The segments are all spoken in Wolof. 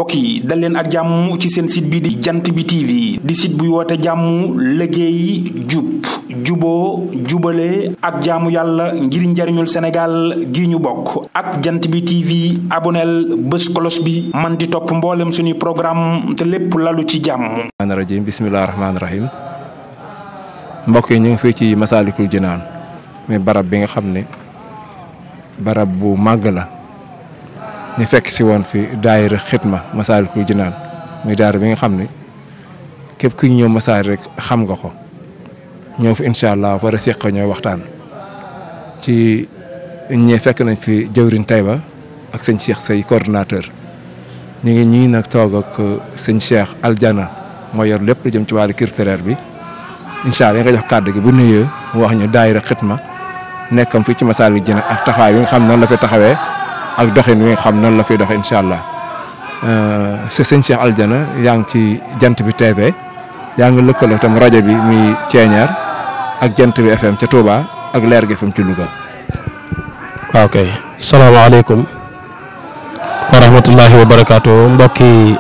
mbokk yi dal leen ak jàmm ci seen site bi di jant bi TV di site buy woote jàmm liggéey jub juboo jubale ak jaamu yàlla ngir njariñul Sénégal gi ñu bokk ak jant bi TV aboneel bés kolos bi man di topp mboolem suñuy programme te lépp lalu ci jàmm. rajim bismillahi rahmaani rahim mbokk yi ñu ngi fii ci Masaalikul Jinaan mais barab bi nga xam ne barab bu màgg la ñu fekk si woon fi daayira xidma Masaalikul Jinaan muy daayira bi nga xam ne képp ku ñëw Masaalik rek xam nga ko ñëw fi incha allah war a seq ñoo waxtaan ci ñee fekk nañ fi jëwriñ Tayba ak sëñ Cheikh Sey coordonnateur ñu ngi nag toog ak sëñ Cheikh Aljana moo yor lépp lu jëm ci wàllu culturel bi incha allah nga jox kàddu gi bu nuyoo mu wax ñu daayira xidma nekkam fii ci Masaalikul Jinaan ak taxawaay bi nga xam noonu la fi taxawee ak doxin wi nga xam noonu la fiy doxe incha allah sëñ Cheikh Aljana yaa ngi ci jant bi TV yaa ngi lëkkaloo tam rajo bi muy Ceeñaar ak jant bi FM ca Touba ak Leer gi FM ci Louga. waaw kay salaamaaleykum wa rahmatullahi wa barakaatu mbokki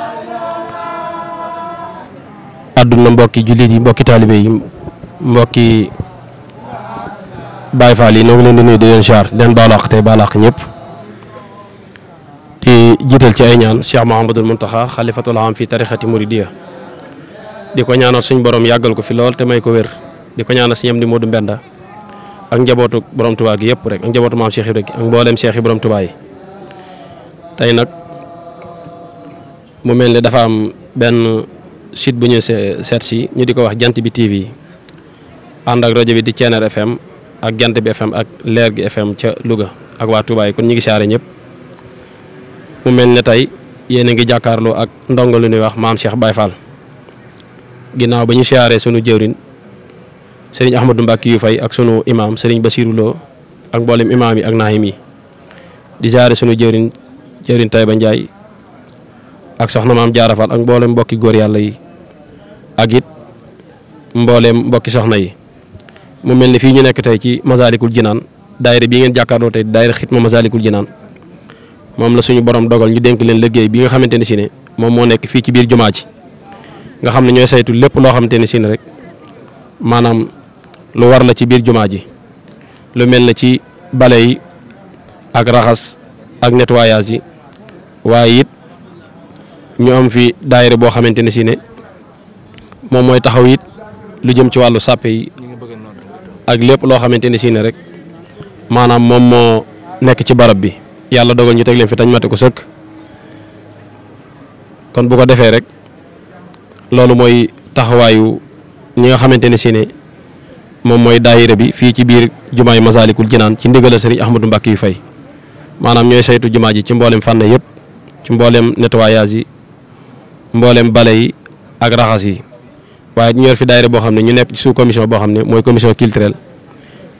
àdduna mbokki jullit yi mbokki taalibe yi mbokki Baay Faal yi ñoo ngi leen di nuyu di leen siyaar di leen baalu àq tey baalu àq ñëpp di jiital ci ay ñaan Cheikh Mouhamadul Mountakha xalifatul aam fi tarixati Muridiya di ko ñaanal suñ borom yàggal ko fi lool te may ko wér di ko ñaanal suñu am di Modou Mbenda ak njabootu borom Tuubaa gi yëpp rek ak njabootu maam Cheikh Ibrahima ak mboolem Cheikh yi borom Tuubaa yi tey nag mu mel ni dafa am benn site bu ñu seet si ñu di ko wax jant bi TV ànd ak rajo bi di Ceeñaar FM ak jant bi FM ak Leer gi FM ca Louga ak waa Tuubaa yi kon ñu ngi siyaare ñëpp mu mel ne tey yéen a ngi jàkkaarloo ak ndongo lu ñuy wax maam Cheikh Baye Fall ginnaaw ba ñu siyaaree sunu jëwrin sëriñ Ahmadou Mbacke yu fay ak sunu imaam sëriñ Basirou Lo ak mboolem imaam yi ak naahim yi di siyaare sunu jëwrin Tayba Ndiaye ak soxna maam Jaara Fall ak mboolem mbokki góor yàlla yi ak it mboolem mbokki soxna yi mu mel ni fii ñu nekk tey ci Masaalikul Jinaan daayira bii ngeen jàkkaarloo tey daayira xidma Masaalikul Jinaan moom la suñu borom dogal ñu dénk leen liggéey bi nga xamante ne si ne moom moo nekk fii ci biir jumaa ji nga xam ne ñooy saytu lépp loo xamante ne si ne rek maanaam lu war la ci biir jumaa ji lu mel ne ci bale yi ak raxas ak nettoyage yi waaye it ñu am fi daayira boo xamante ne si ne moom mooy taxaw it lu jëm ci wàllu sàppe yi ak lépp loo xamante ne si ne rek maanaam moom moo nekk ci barab bi yàlla dogal ñu teg leen fi tañ mate ko sëkk kon bu ko defee rek loolu mooy taxawaayu ñi nga xamante ne si ne moom mooy daayira bi fii ci biir jumaay Masaalikul Jinaan ci ndigalal sëriñ Ahmadou Mbacke yu fay maanaam ñooy saytu jumaa ji ci mboolem fànn yëpp ci mboolem nettoyage yi mboolem bale yi ak raxas yi waaye ñu yor fi daayira boo xam ne ñu nekk ci sous commission boo xam ne mooy commission culturelle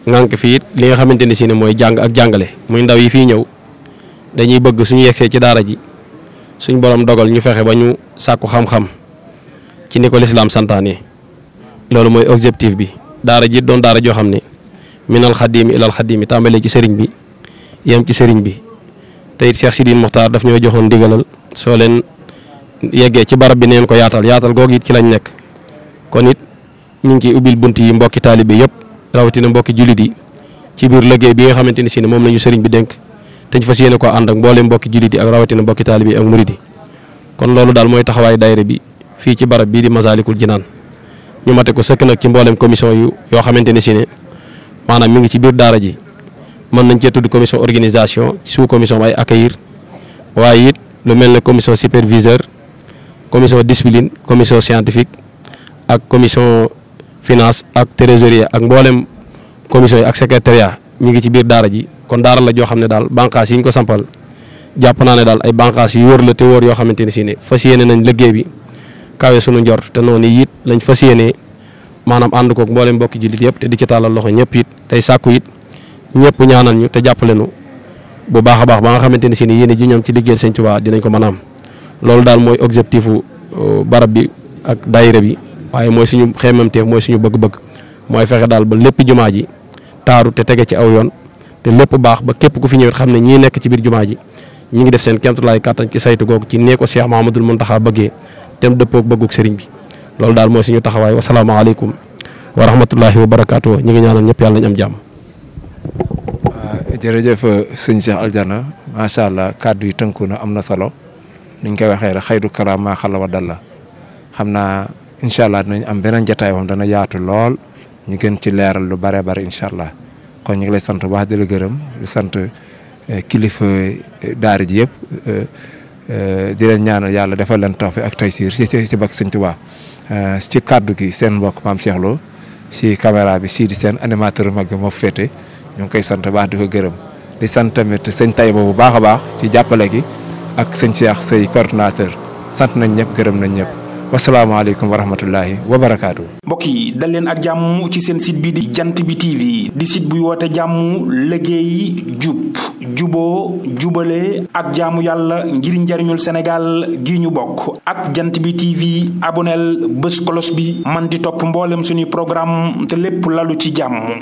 ngànk fii it li nga xamante ne si ne mooy jàng ak jàngale muy ndaw yi fii ñëw dañuy bëgg suñu yegsee ci daara ji suñ borom dogal ñu fexe ba ñu sàkku xam-xam ci ni ko lislaam santaane loolu mooy objectif bi daara ji doon daara joo xam ne minal xadimi ilal xadimi tàmbalee ci sëriñ bi yem ci sëriñ bi te it Cheikh Sidine Mokhtar daf ñoo joxoon ndigalal soo leen yeggee ci barab bi neen ko yaatal googu it ci lañ nekk kon it ñu ngi ciy ubbil bunt yi mbokki taalibe yëpp rawatina mbokki jullit yi ci biir liggéey bi nga xamante ne si ne moom lañu sëriñ bi dénk te ñu fas yéene ko ànd ak mboolem mbokki jullit yi ak rawatina mbokki taalibe yi ak murid yi kon loolu daal mooy taxawaay daayira bi fii ci barab bii di Masaalikul Jinaan ñu mate ko sëkk nag ci mboolem commission yoo xamante ne si ne maanaam mi ngi ci biir daara ji mën nañ cee tudd commission organisation sous commission ay accueillir waaye it lu mel ne commission superviseur commission discipline commission scientifique ak commission finance ak trésorier ak mboolem commission yi ak secrétariat ñi ngi ci biir daara ji kon daara la joo xam ne daal bànqaas yi ñu ko sampal jàpp naa ne daal ay bànqaas yu wóor la te wóor yoo xamante ne si ne fas yéene nañ liggéey bi kawe sunu njort te noonu it lañ fas yéene maanaam ànd koog mboolem mbokki jullit yëpp te di ci tàllal loxo ñëpp it tey sàkku it ñëpp ñaanal ñu te jàppale nu bu baax a baax ba nga xamante ne si ne yéene ji ñoom ci liggéeyal Sëñ Tuubaa dinañ ko mën a am loolu daal mooy objectifu barab bi ak daayira bi waaye mooy suñu xeemamteef mooy suñu bëgg-bëgg mooy fexe daal ba lépp jumaa ji taaru te tege ci aw yoon te lépp baax ba képp ku fi ñëwet xam ne ñii nekk ci biir jumaa ji ñi ngi def seen kéemtulaay kàttan ci saytu googu ci nee ko Cheikh Mouhamadoul Mountakha bëggee te mu dëppoog bëggug sëriñ bi loolu daal mooy suñu taxawaay wasalaamaaleykum wa rahmatullahi wa barakaatu ñi ngi ñaanal ñëpp yàlla nañ am jàmm. jërëjëf sëñ Cheikh Aljana macha allah kàddu yi tënku na am na solo niñ koy waxee rek xayru kalaam maa xalla wa dalla xam naa incha allah dinañ am beneen jotaay moom dana yaatu lool ñu gën ci leeral lu bare bare incha allah kon ñu ngi lay sant bu baax di la gërëm di sant kilifa daara ji yëpp di leen ñaanal yàlla defal leen tawfiq ak taysiir ci bak sëñ Tuubaa ci kàddu gi seen mbokk maam Cheikh Lo ci caméra bi Sidi Sène animateur mag bi moo féete ñu ngi koy sant baax di ko gërëm di sant tamit sëñ Taïba bu baax a baax ci jàppale gi ak sëñ Cheikh say coordinateur sant nañ ñëpp gërëm nañ ñëpp wasalaamaaleykum wa rahmatullahi wa barakaatu. mbokk yi dal leen ak jàmm ci seen site bi di jant bi TV di site buy woote jàmm liggéey jub juboo jubale ak jaamu yàlla ngir njariñul Sénégal gi ñu bokk ak jant bi TV aboneel bés kolos bi man di topp mboolem suñuy programme te lépp lalu ci jàmm.